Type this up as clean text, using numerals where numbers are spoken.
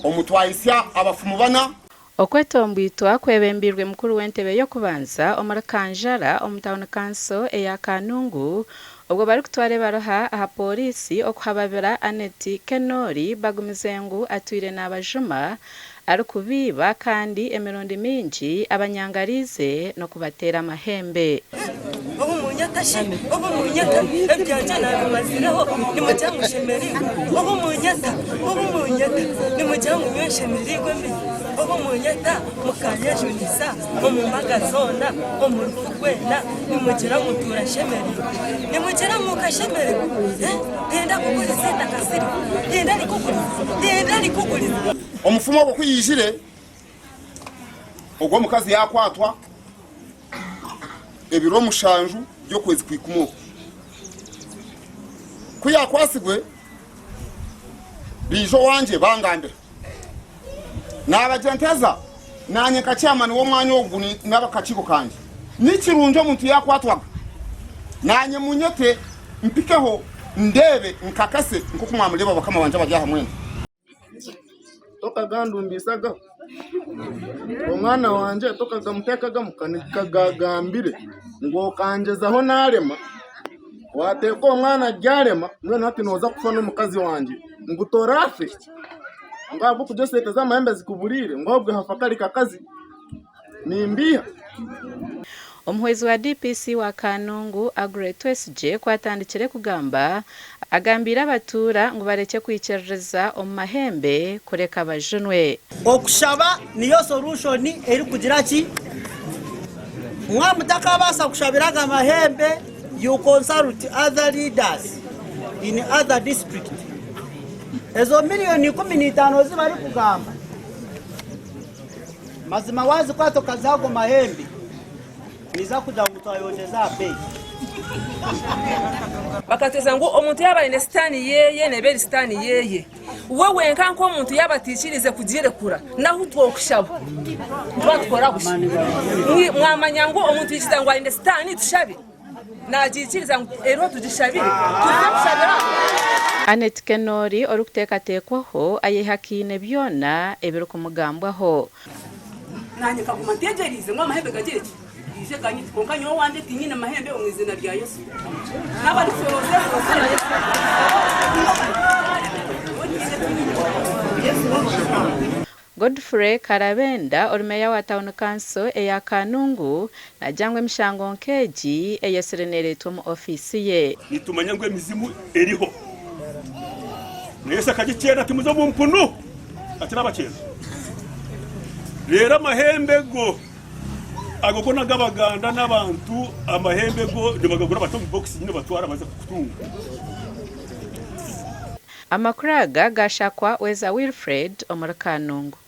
Omu twahitsya abafumu bana. Okwetomboitwa kwebembeirwe mukuru w'entebe y'okubanza omuri Kanjara omu tauni kanso eya Kanungu obwo barikutwara ebaruha aha pooriisi okuhababira Annet Kenori bagumize ngu atwire nabajuma arikubiiba kandi emirundi mingi abanyangariize n'okubateera amahembe. Obu munyeta shi, obu munyeta, ebyangye naabimazireho, nimugira ngu nshemereirwe? Obu munyeta, obu munyeta, nimugira ngu nyowe nshemereirwe mbi? Obu munyeta mukanyejunisa omu mbaga zoona, omu rufu rwena, nimugira ngu ntuura nshemereirwe? Nimugira ngu nkashemererwa? Tinda kuguriza eitaka siriva, tinda rikuguriza, tinda rikuguriza. Omufumu ogwo ku yaijire, ogwo omukazi yaakwatwa ebiro mushanju by'okwezi kwa ikumi okwo. Ku yaakwatsibwe, baija owangye bangambira. Naabagira nti, Haza naanye nka chairman w'omwanya ogu n'ab'akakiiko kangye, ni kirungi omuntu yaakwatwaga, naanye munyete mpikeho ndeebe nkakase nk'oku mwamureeba bakama bangye abari aha mwena. Tokagandumbiisagaho omwana wangye tokagamuteekagamu kagagambire ngu okangyezaho naarema, waateeka omwana aryarema mbwenu hati nooza kufa n'omukazi wangye ngu toraafe ngu ahabw'okugira esente z'amahembe zikuburiire ngu ahobwe hafa kari kakazi nimbiiha. Omuhwezi wa DPC wa Kanungu, Aggrey Twesigye ku atandikire kugamba, agambiire abatuura ngu barekye kwikiririza omu mahembe kureka bajunwe. Okushaba niyo solution erikugira ki? Mwaba mutakabaasa kushabira aga mahembe you consult other leaders in other district. Ezo million 15 ezi barikugamba Mazima wazikwata okaziha ago mahembe niza kugira ngu twayongyeza aha beeyi. Bakatweza ngu omuntu yaaba aine sitaani yeye neeba eri sitaani yeye. We wenka nk'omuntu yaaba ataikiriize kugirekura nahu twokushaba nituba nitukora busha. Mwamanya ngu omuntu yaikiriza ngu aine sitaani tushabe? Nagiikiriza ngu eriho tugishabire, tuze kushabira aho. Annet Kenori orikuteekateekwaho ayehakaine byona ebirikumugambwaho. Naanye nkaguma ntegyereize ngu amahembe gagire ki? Gaije ganyite. Kwonka nyowe owangye tinyine mahembe omu iziina rya Yesu. Naaba ndikushorooza ezo sente, nyowe tihaine eki nyine. Godfrey Karabenda ori meeya wa tauni kanso eya Kanungu naagira ngu emishango nk'egi eyetsire neereetwa omu ofiisi ye. Nitumanya ngu emizimu eriho. Na Yesu akagikyeena ati, Muze omu mpunu! Ati naabakyeena. Reero amahembe go, ago go n'ag'Abaganda n'abantu, amahembe go nibagagura bata omu bokisi nyine batwara baza kukutunga. Amakuru aga gaashakwa Weza Wilfred omuri Kanungu.